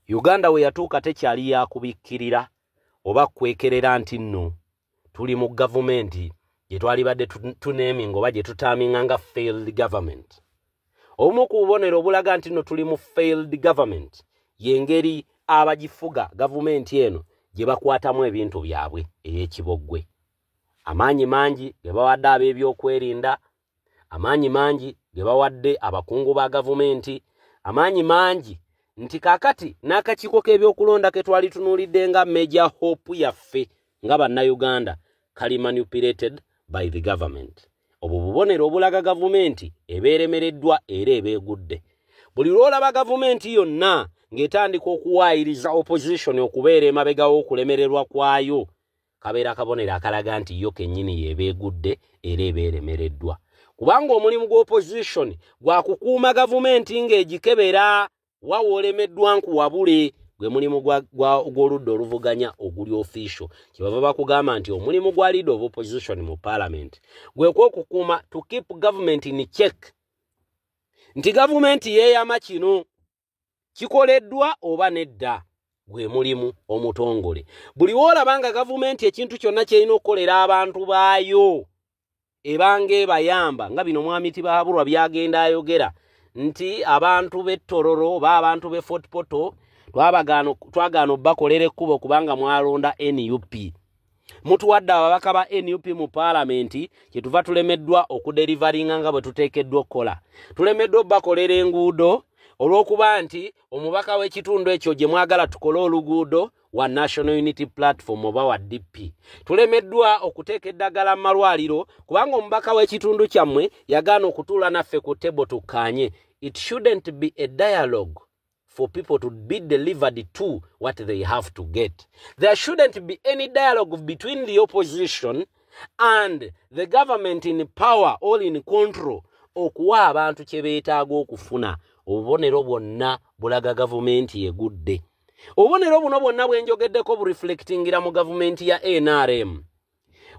Uganda we yatuuka tekyali yakubikkirira oba kwekerera nti nno tuli mu gavumenti gye twalibadde tuneeminga oba gye tutaaminga nga failed government. Obumu ku bubonero obulaga nti nno tuli mu failed government y'engeri abagifuga gavumenti eno gye bakwatamu ebintu byabwe ey'ekiboggwe. Amaanyi mangi ge bawadde ab'ebyokwerinda, amaanyi mangi ge bawadde abakungu ba gavumenti, amaanyi mangi nti kaakati n'akakiiko k'ebyokulonda ke twali tunuulidde nga major hope yaffe nga Bannayuganda kali manipulated by the government. Obwo bubonero obulaga gavumenti ebeeremereddwa era ebeegudde. Buli lw'olaba gavumenti yonna ng'etandika okuwaayiriza opposition okubeera emabega w'okulemererwa kwayo, kabeera kabonero akalaga nti yo kennyini y'ebeegudde era ebeeremereddwa. Kubanga omulimu gwa opposition gwa kukuuma gavumenti ng'egikebera wa w'olemeddwa nkuwabule, gwe mulimu gw'oludda oluvuganya oguli official. Kyebava bakugamba nti omulimu gwa leader of opposition mu parliament gwe kw'okukuuma, to keep government in check, nti gavumenti yeeyama kino kikoleddwa oba nedda, gwe mulimu omutongole. Buli w'olaba nga gavumenti ekintu kyonna ky'erina okukolera abantu baayo ebanga ebayamba, nga bino Mwami Tibahaburwa by'agenda ayogera nti abantu b'e Tororo oba abantu b'e Fort Portal twagaana obbakolera ekkubo kubanga mwalonda NUP. Mutuwadde ababaka ba NUP mu paalamenti, kyetuva tulemeddwa okuderivaringa nga bwe tuteekeddwa okukola. Tulemeddwa obbakolera enguudo olw'okuba nti omubaka w'ekitundu ekyo gye mwagala tukole oluguudo wa National Unity Platform oba wa DP. Tulemeddwa okuteeka eddagala mu malwaliro kubanga omubaka w'ekitundu kyammwe yagaana okutuula naffe ku table tukkaanye. It shouldn't be a dialogue for people to be delivered to what they have to get. There shouldn't be any dialogue between the opposition and the government in power or in control okuwa abantu kye beetaaga okufuna. Obubonero bwonna bulaga gavumenti egudde. Obubonero buno bwonna bwe njogeddeko bureflectingira mu gavumenti ya NRM.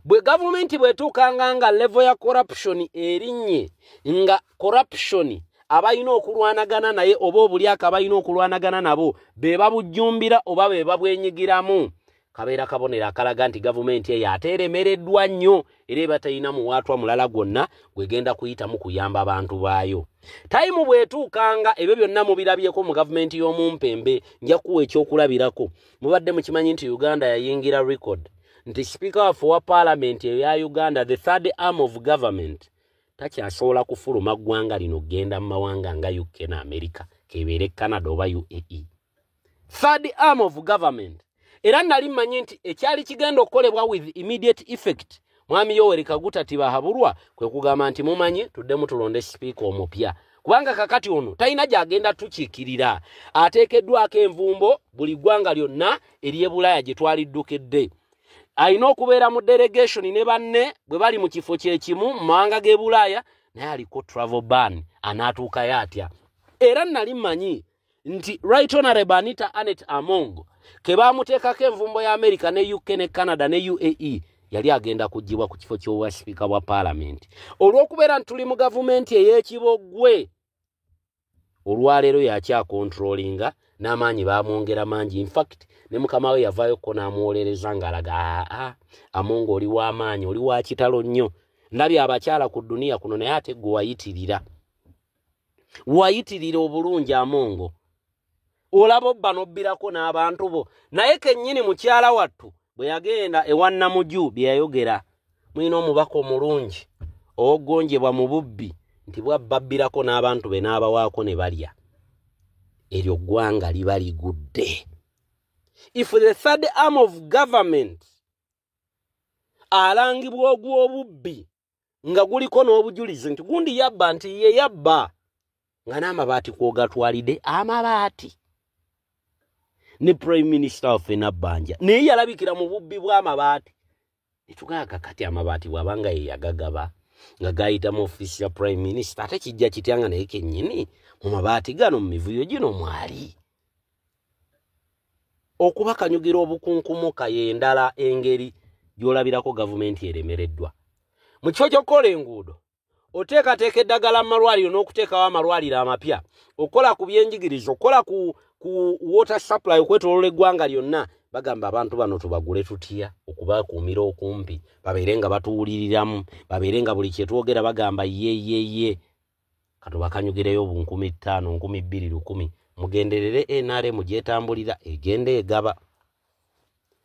Bwe gavumenti bw'etuukanga nga level ya corruption erinnye, nga corruption abalina okulwanagana naye oba obulyaka abalina okulwanagana nabo be babujjumbira oba be babwenyigiramu, kabeera kabonero akalaga nti gavumenti eyo ate eremereddwa nnyo era eba terina muwaatwa mulala gwonna gwegenda kuyitamu kuyamba abantu baayo. Time bw'etuukanga ebyo byonna mubirabyeko mu gavumenti y'omumpembe. Nja kuwa ekyokulabirako. Mubadde mukimanyi nti Uganda yayingira record nti sipiika waffe owa paalamenti eya Uganda, the third arm of government, takyasobola kufuluma ggwanga lino kugenda mu mawanga nga UK ne America, kebeere Canada oba UAE. Third arm of government. Era nali mmanyi nti ekyali kigenda okukolebwa with immediate effect, Mwami Yoweri Kaguta Tibahaburwa kwe kugamba nti mumanyi tuddemu tulonde sipiika omupya, kubanga kakati ono talina gy'agenda tukiikirira, ateekeddwako envumbo buli ggwanga lyonna ery'e Bulaaya gye twaliddukedde. Alina okubeera mu delegation ne banne bwe bali mu kifo kye kimu mu mawanga g'e Bulaaya, naye aliko travel ban, anaatuukayo atya? Era nali mmanyi nti Right Honorable Anita Anet Among ke baamuteekako envumbo ya America ne UK ne Canada ne UAE, yali agenda kuggyibwa ku kifo ky'obwa sipiika bwa paalamenti olw'okubeera nti tuli mu gavumenti ey'ekiboggwe. Olwaleero yakyakontrolinga n'amaanyi baamwongera mangi. Infact ne mukama we yavaayokko n'amuwolereza ng'alaga, "Aa, Amongo, oli w'amaanyi, oli wa kitalo nnyo. Ndabye abakyala ku dduniya kuno, naye ate gwe wayitirira, wayitirira obulungi. Amongo, olaba obba n'obbirako n'abantu bo." Naye kennyini mukyala wattu bwe yagenda ewa Namuju, bye yayogera, "Mulina omubaka omulungi ow'oggonjebwa mu bubbi," nti bwabbabbirako n'abantu be n'abawaako ne balya. Eryo ggwanga liba ligudde. If the third arm of government alangibwa ogw'obubbi nga guliko n'obujulizi nti gundi yabba, nti ye yabba, nga n'amabaati kwogatwalidde amabaati, ne prime minister waffe Nabbanja naye yalabikira mu bubbi bw'amabaati, netugamba kakati amabaati bw'abanga ye yagagaba nga gayita mu ofiisi ya prime minister, ate kijja kitya nga naye kennyini mu mabaati gano, mu mivuyo gino mwali? Okubakanyugira obukunkumuka y'endala engeri gy'olabirako gavumenti eremereddwa. Mu kifo ky'okukola enguudo, oteekateeka eddagala mu malwaliro n'okuteekawo amalwaliro amapya, okukola ku byenjigiriza, okukola ku ku water supply okwetoolola eggwanga lyonna. Bagamba abantu bano tubagule tutya okubakuumira okumpi, babeere nga batuwuliriramu, babeere nga buli kyetwogera bagamba ye ye ye. Katubakanyugireyo 5,000, 2,000, 1,000, mugenderere NRM gyetambulira egenda egaba.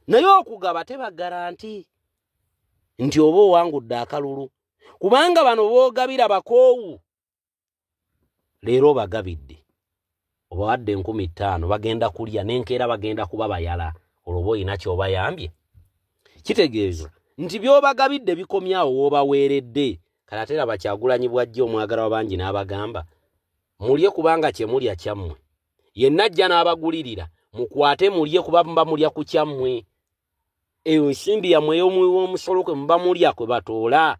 Naye okugaba tebagala nti oba owangudde akalulu, kubanga bano boogabira bakoowu. Leero bagabidde, obawadde 5,000, bagenda kulya n'enkeera bagenda kuba bayala, olwo oba olina ky'obayambye. Kitegeeza nti by'obagabidde bikomyawo w'obaweeredde. Kale ate laba Kyagulanyi bw'ajja omwagala wabangi n'abagamba mulye kubanga kye mulya kyammwe. Yenna ajja n'abagulirira mukwate mulye kuba muba mulya ku kyammwe. Eyo nsimbi yammwe ey'omuwi w'omusolo kwe muba mulya kwe batoola.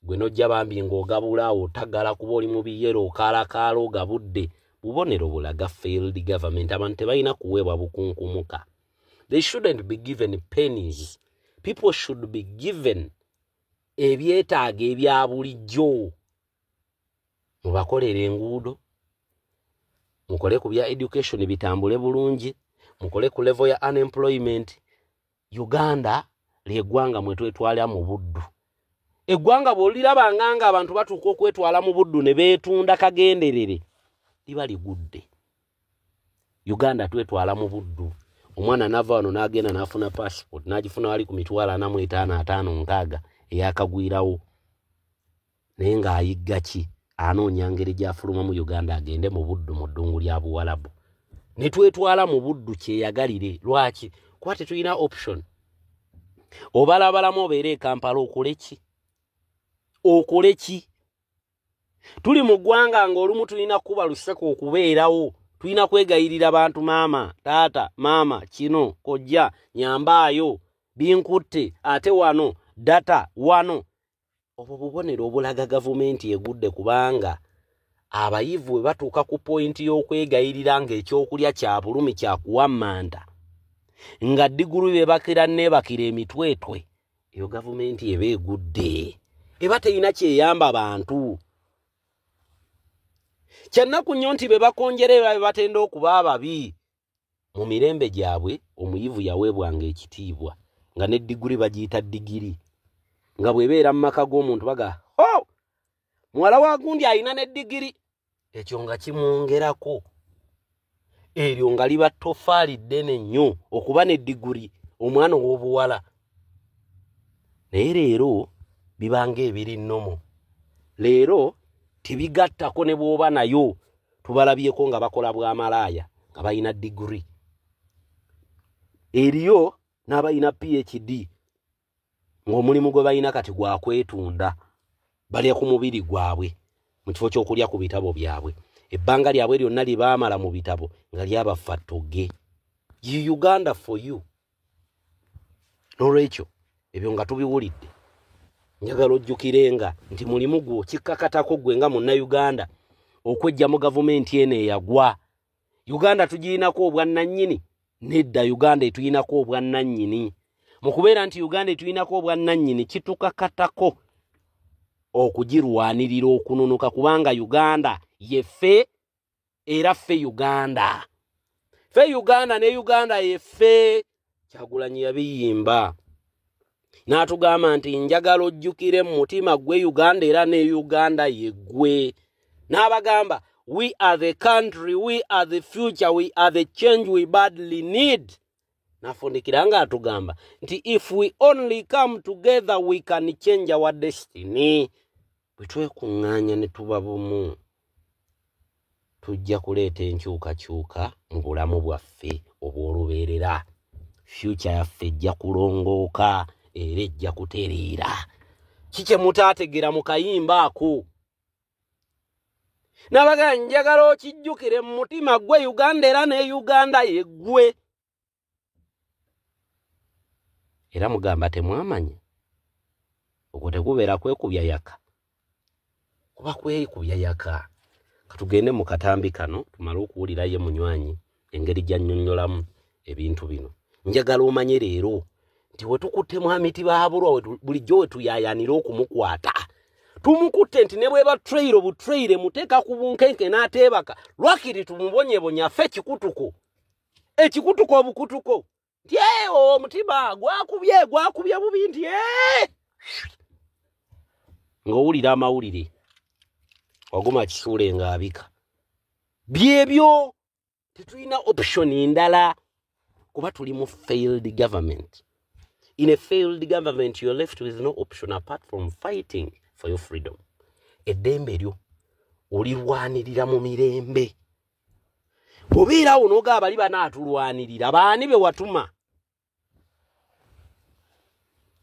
Gwe n'ojja bambi ng'ogabula awo otagala kuba oli mu biyero okaalakaala ogabudde. Bubonero bulaga failed government. Abantu tebalina kuweebwa bukunkumuka. They shouldn't be given pennies. People should be given ebyetaago ebya bulijjo. Mubakolere enguudo, mukole ku bya education bitambule bulungi, mukole ku level ya unemployment. Uganda lyeggwanga mwe twetwala mu buddu. Eggwanga bw'olirabanga nga abantu batuuka okwetwala mu buddu ne beetunda kagenderere, liba ligudde. Uganda twetwala mu buddu. Omwana n'ava wano n'agenda n'afuna passport, n'agifuna wali ku 45,000, 50, 60 eyakagwirawo. Naye ng'ayigga ki? Anoonya ngeri gy'afuluma mu Uganda agende mu buddu mu ddungu lya Buwalabu. Ne twetwala mu buddu kyeyagalire. Lwaki? Kuba tetulina option. Obalabalamu obeere e Kampala okole ki? Okole ki? Tuli mu ggwanga ng'olumu tulina kuba luseko okubeerawo. Tulina kwegayirira bantu, maama, taata, maama, kino, kojja, nyambaayo, binkutte, ate wano, data, wano. Obwo bubonero obulaga gavumenti egudde, kubanga abayivu bwe batuuka ku pointi y'okwegayirira ng'ekyokulya kya bulumi kya kuwammanta, nga ddigulu be bakira neebakira emitwetwe, eyo gavumenti eba egudde, eba terina kyeyamba bantu. Kyannaku nnyo nti be bakonjera era be batenda okuba ababi. Mu mirembe gyabwe omuyivu yaweebwanga ekitiibwa, nga ne ddiguli bagiyita ddigiri, nga bw'ebeera mu maka g'omuntu baga ho muwala wa gundi alina ne ddigiri, ekyo nga kimwongerako. Eryo nga liba ttofaali ddene nnyo okuba ne ddiguli omwana ow'obuwala. Naye leero bibanga ebiri nnomo. Leero tebigattako ne bw'oba nayo. Tubalabyeko nga bakola bwamalaaya nga balina ddiguli. Eriyo n'abalina PhD ng'omulimu gwe balina kati gwa kwetunda, balya ku mubiri gwabwe mu kifo ky'okulya ku bitabo byabwe. Ebbanga lyabwe lyonna lye baamala mu bitabo nga lyabafa ttoge. Uganda for you. N'olwekyo ebyo nga tubiwulidde, njagala ojjukirenga nti mulimu gwo kikkakatako ggwe nga Munnayuganda okwejja mu gavumenti eno eyagwa. Uganda tugirinako obwannannyini? Nedda, Uganda etulinako obwannannyini. Mu kubeera nti Uganda etulinako obwannannyini, kitukakatako okugirwanirira okununuka, kubanga Uganda yeffe era ffe Uganda. Ffe Uganda ne Uganda yeffe. Kyagulanyi yabiyimba n'atugamba nti njagala ojjukire mu mutima gwe Uganda era ne Uganda yeggwe. N'abagamba we are the country, we are the future, we are the change we badly need. Nafundikira nga atugamba nti if we only come together we can change our destiny. Bwe twekuŋŋaanya ne tuba bumu, tujja kuleeta enkyukakyuka mu bulamu bwaffe obw'olubeerera. Future yaffe ejja kulongooka era ejja kutereera. Kikye mutaategera mu kayimba ako? Nabaga njagala okijjukire mu mutima gwe Uganda era ne Uganda yeggwe. Era mugamba temwamanya, okwo tekubeera kwekubya yaka, kuba kwekubya yaka. Katugende mu katambi kano tumale okuwulirayo munywanyi engeri gy'annyonnyolamu ebintu bino. Njagala omanye leero nti we tukutte Mwami Tibuhaburwa, bulijjo we tuyaayaanira okumukwata, Tumukutte nti ne bweba trail obutrail muteeka ku bunkenke n'ateebaka, lwakiri tumubonyebonya afe ekikutuko. Ekikutuko obukutuko. Nti omutima gwakubye bubi nti ng'owulira amawulire. Waguma kisuule ng'abika. Byebyo tetulina option ndala kuba tuli mu failed government. In a failed government, you're left with no option apart from fighting for your freedom. Eddembe lyo olirwanirira mu mirembe. Bw'obeerawo n'ogamba bali banaatulwanirira, baani be watuma?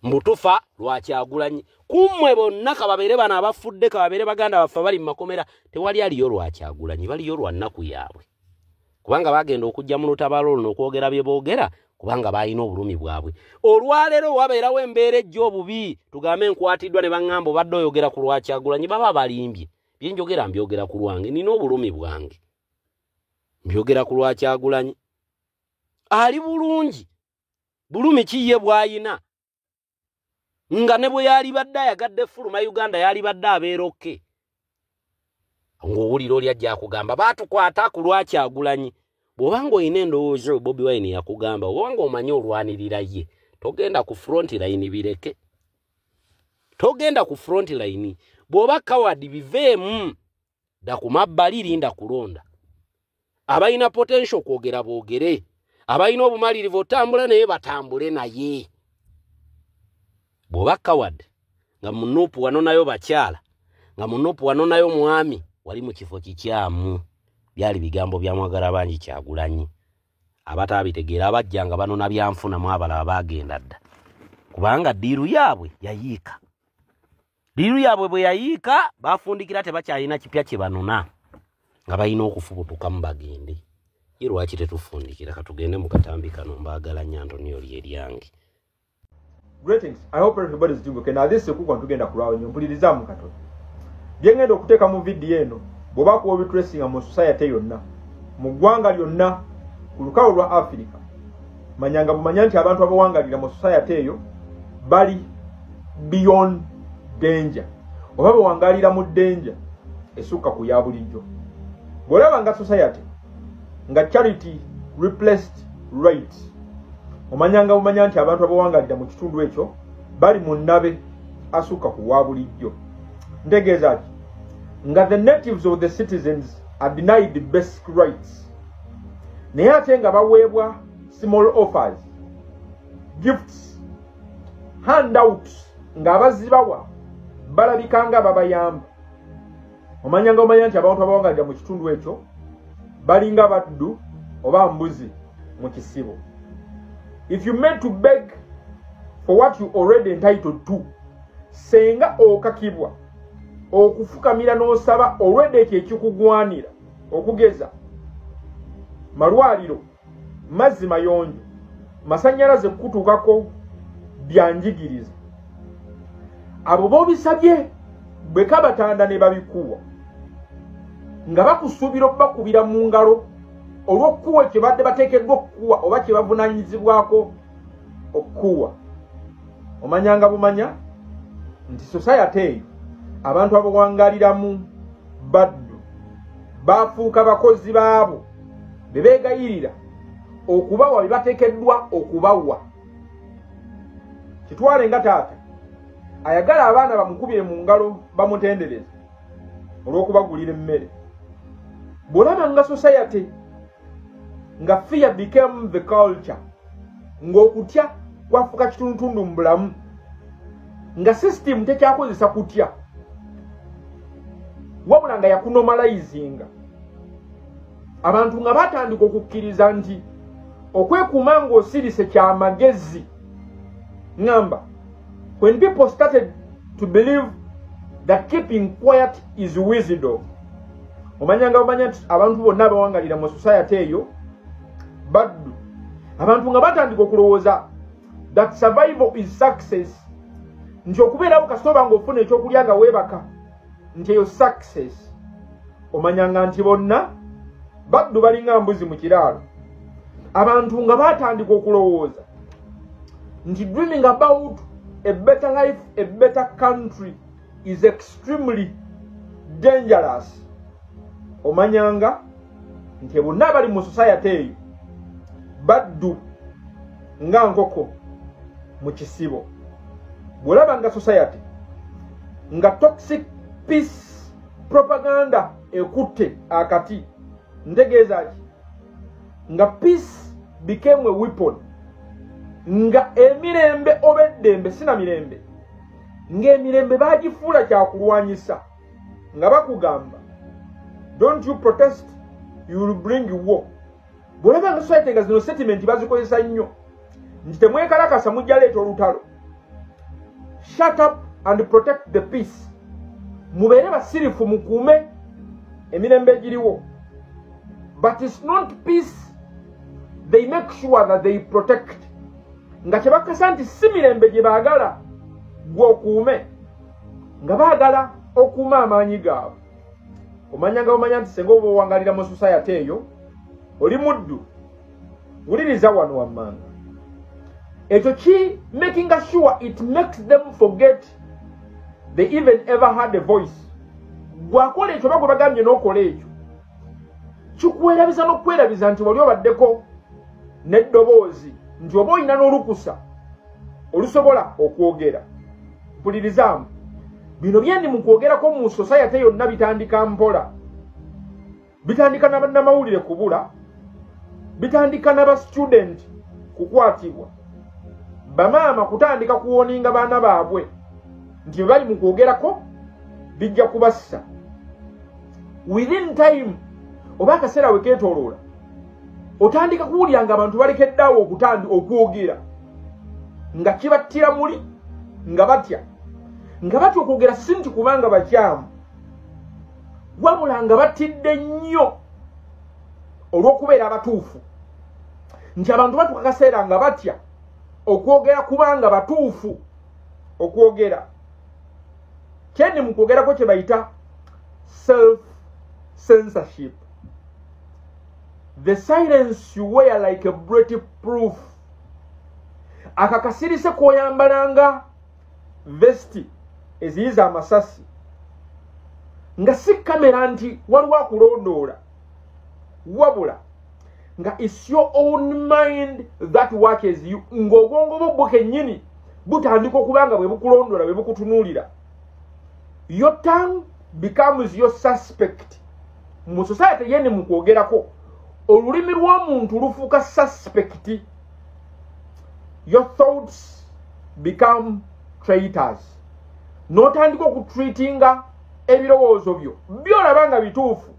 Mbutufa lwa Kyagulanyi. Kummwe bonna kababeere bano abafudde, kababeere baganda baffe bali mu makomera, tewali aliyo lwa Kyagulanyi, baliyo lwa nnaku yaabwe. Kubanga bagenda okujja mu lutabaalo luno okwogera bye boogera, kubanga balina obulumi bwabwe. Olwaleero wabeerawo embeera ejja obubi, tugambe nkwatiddwa ne baŋŋamba obadde oyogera ku lwa Kyagulanyi, baba balimbye. Bye njogera mbyogera ku lwange, nina obulumi bwange. Mbyogera ku lwa Kyagulanyi. Ali bulungi, bulumi ki ye bw'ayina? Nga ne bwe yalibadde ayagadde fuluma Uganda yalibadde abeera okke. Ng'owulira oli ajja akugamba baatukwata ku lwa Kyagulanyi. Bw'oba ng'olina endowooza Bobi Wine yakugamba, oba ng'omanyi olwanirira ye, togenda ku front line, bireke. Togenda ku front line. Bw'oba coward biveemu, dda ku mabbali, linda kulonda. Abalina potential kwogera boogere, abalina obumalirivu otambula naye batambule naye. Bw'oba coward nga mu NUP wanonayo bakyala, nga mu NUP wanonayo mwami, wali mu kifo kikyamu. Byali bigambo bya Mwagala bangi Kyagulanyi. Abataabitegeera abajja nga banona byanfunamu, abalala baagenda dda. Kubanga ddiiru yaabwe yayiika. Ddiiru yaabwe bwe yayiika, baafundikira tebakyalina kipya kye banona, nga balina okufubutukamu bagende. Ye lwaki tetufundikira? Katugende mu katambi kano. Mbaagala nnyo, Antonio Lyeryange. Greetings. I hope everybody is doing okay. Now this is kuko tugenda kulwawo nnyo, mpulirizaamu katono. Bye ngenda okuteeka mu vidiyo eno bw'oba kuba obitracinga mu society yonna, mu ggwanga lyonna, ku lukalu lwa Africa, manyanga bumanya nti abantu abawangalira mu society eyo bali beyond danger, oba bawangalira mu danger esukka ku ya bulijjo. Bw'olaba nga society nga charity replaced rights, omanyanga bumanya nti abantu abawangalira mu kitundu ekyo bali mu nnabe asukka ku wa bulijjo. Ntegeeza ki? Nga the natives of the citizens are denied basic rights, naye ate nga baweebwa small offers, gifts, handouts, ng'abazibawa balabika nga babayamba, omanyanga omanya nti abantu abawangalira mu kitundu ekyo balinga baddu oba mbuzi mu kisibo. If you made to beg for what you already entitled to, senga okakibwa okufukamira n'osaba olwedde ekyo ekikugwanira, okugeza malwaliro, mazzi mayonjo, masannyalaze kutuukako, byanjigiriza, abo b'obisabye bwe kabatanda ne babikuwa nga bakusuubira okubakubira mu ngalo olw'okukuwa kye badde bateekeddwa okukuwa oba kye bavunaanyizibwako okukuwa, omanyanga bumanya nti society eyo abantu abawangaliramu baddu, bafuuka bakozi baabo be beegayirira okubawa bye bateekeddwa okubawa. Kitwale nga taata ayagala abaana bamukubire mu ngalo bamutendereze olw'okubagulira emmere. Bw'olaba nga society nga fear became the culture, ng'okutya kwafuuka kitundutundu mu bulamu, nga system tekyakozesa kutya wabula nga yakunormalizinga, abantu nga batandika okukkiriza nti okwekuuma ng'osirise kyamagezi. Ŋŋamba when people started to believe that keeping quiet is wisdom, omanyanga omanya nti abantu bonna abawangalira mu society eyo baddu. Abantu nga batandika okulowooza that survival is success, nti okubeerawo kasita oba ng'ofuna ekyokulya nga weebaka nti eyo success, omanyanga nti bonna baddu, balinga mbuzi mu kiraalo. Abantu nga batandika okulowooza nti dreaming about a better life, a better country is extremely dangerous, omanyanga nti bonna abali mu society eyo baddu nga nkoko mu kisibo. Bw'olaba nga society nga toxic peace propaganda ekutte akati, ntegeeza ki? Nga peace became a weapon, nga emirembe oba eddembe sina mirembe, ng'emirembe bagifuula kyakulwanyisa, nga bakugamba don't you protest, you will bring war. Bw'olaba nga society nga zino sentiment bazikozesa nnyo nti temwekalakasa mujja leeta olutalo, shut up and protect the peace, mubeere basirifu mukuume emirembe egiriwo. But it's not peace they make sure that they protect, nga kyebakasa nti si mirembe gye baagala gw'okuume, nga baagala okuuma amaanyi gaabwe. Omanya nga omanya nti senga oba owangalira mu society eyo oli muddu. Wuliriza wano wammanga, ekyo ki making sure it makes them forget they even ever had a voice. Gwakola ekyo oba gwe bagambye n'okola ekyo, kikwerabiza n'okwerabiza nti wali obaddeko n'eddoboozi, nti oba olina n'olukusa olusobola okwogera. Mpulirizaamu, bino byendi mu kwogerako mu society yonna bitandika mpola, bitandika n'abannamawulire kubula, bitandika n'aba student kukwatibwa, bamaama kutandika kuwoninga baana baabwe nti bwe bali mu kwogerako bijja kubassa. Within time oba akaseera we keetooloola, otandika kuwulira nga abantu balekeddaawo okwogera, nga kibattira muli, nga batya, nga batya okwogera, si nti kubanga bakyamu, wabula nga batidde nnyo olw'okubeera abatuufu, nti abantu batuuka akaseera nga batya okwogera kubanga batuufu okwogera. Kyendi mu kwogerako kye bayita self censorship, the silence you wear like a bulletproof, akakasirise k'oyambalanga vesti eziyiza amasasi, nga si kamera nti waliwo akulondoola, wabula nga it's your own mind that watches you, ng'obwongo bwo bwo kennyini butandika okuba nga bwe bukulondoola, bwe bukutunuulira. Your tongue becomes your suspect. Mu society yene mu kwogerako, olulimi lw'omuntu lufuuka suspect. Your thoughts become traitors. N'otandika okutreatinga ebirowoozo byo byolaba nga bituufu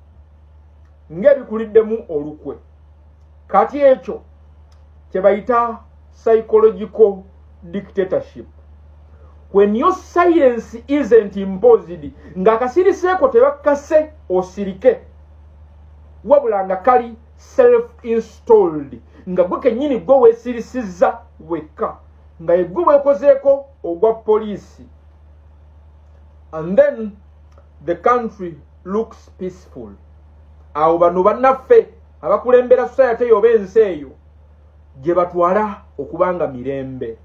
ng'ebikuliddemu olukwe. Kati ekyo kye bayita psychological dictatorship. When your silence isn't imposed, ng'akasiriseeko tebakase osirike, wabula nga kali self installed, nga gwe kennyini gwe weesirisizza wekka, nga ye gwe weekozeeko ogwa poliisi. And then the country looks peaceful. Awo bano bannaffe abakulembera society eyo oba ensi eyo gye batwala okubanga mirembe,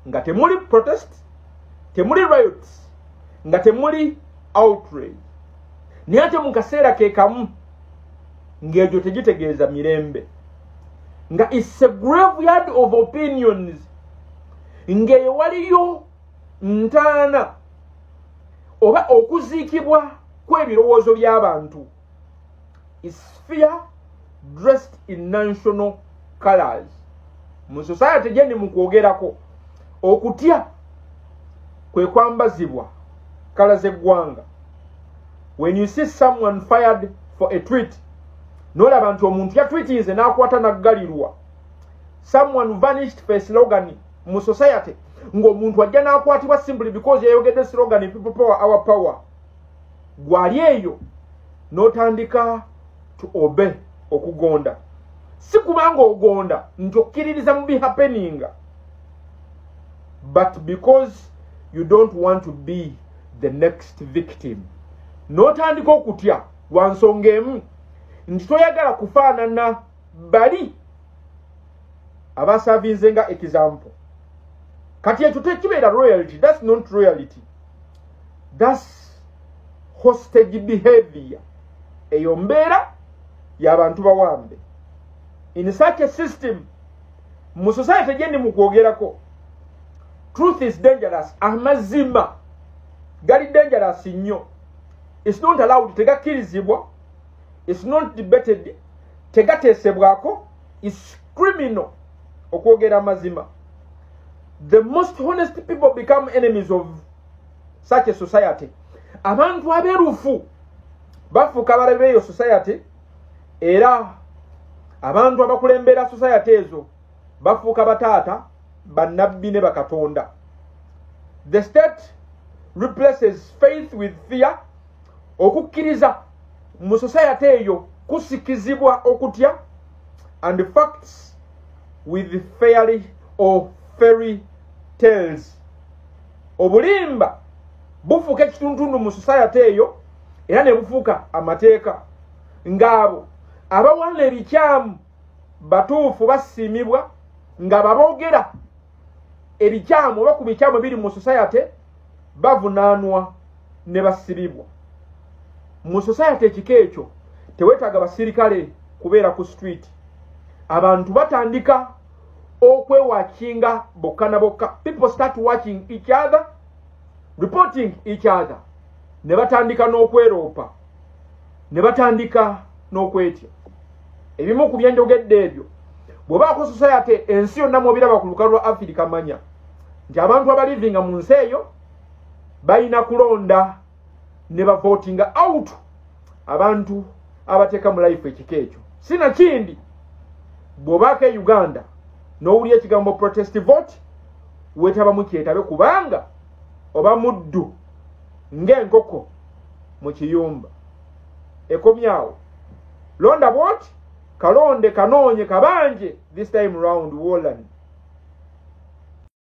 nga temuli protest, temuli riots, nga temuli outrage, naye ate mu kaseera ke kamu ng'egyo tegitegeeza mirembe, nga it's a graveyard of opinions, ng'eyo waliyo ntaana oba okuziikibwa kw'ebirowoozo by'abantu. Is fear dressed in national colors. Mu society gye ndi mu kwogerako, okutya kwe kwambazibwa colour z'eggwanga. When you see someone fired for a tweet, n'olaba nti omuntu yatweetinze n'akwata n'aggalirwa, someone vanished for a slogan, mu society ng'omuntu ajja n'akwatibwa simply because yayogedde slogan "People power, our power". Gwali eyo n'otandika to obey, okugonda, si kubanga ogonda nti okkiririza mu bihappeninga, but because you don't want to be the next victim. N'otandika okutya lwa nsonga emu nti toyagala kufaanana bali abaservinze nga example. Kati ekyo tekibeera royalty, that's not royalty. That's hostage behavior. Eyo mbeera y'abantu bawambe. In such a system, mu society gye ndi mu kwogerako, truth is dangerous. Amazima gali dangerous nnyo. It's not allowed, tegakkirizibwa. It's not debated, tegateesebwako. It's criminal okwogera amazima. The most honest people become enemies of such a society. Abantu abeerufu bafuuka abalabe b'eyo society, era abantu abakulembera society ezo bafuuka bataata, bannabbi ne bakatonda. The state replaces faith with fear. Okukkiriza mu society eyo kusikizibwa okutya, and facts with fairy or fairy tales. Obulimba bufuuka ekituntundu mu society eyo era ne bufuuka amateeka, ng'abo abawaana ebikyamu batuufu basiimibwa, nga baboogera ebikyamu oba ku bikyamu ebiri mu society bavunaanwa ne basibibwa. Mu society ekika ekyo teweetaaga basirikale kubeera ku street. Abantu batandika okwewatchinga bokka na bokka. People start watching each other, reporting each other, ne batandika n'okweroopa, ne batandika n'okwetya. Ebimu ku byenjogedde ebyo, bw'obaako society ensi yonna mwobiraba ku lukalu lwa Afirika, manya nti abantu abalivinga mu nsi eyo balina kulonda ne bavotinga out abantu abateeka mu life ekika ekyo. Sinakindi bw'obaako e Uganda n'owulira ekigambo protest vote, weetabamu kyetabe, kubanga oba muddu ng'enkoko mu kiyumba. Ekomyawo londa bwoti, kalonde, kanoonye, kabanje. This time round, Wolan.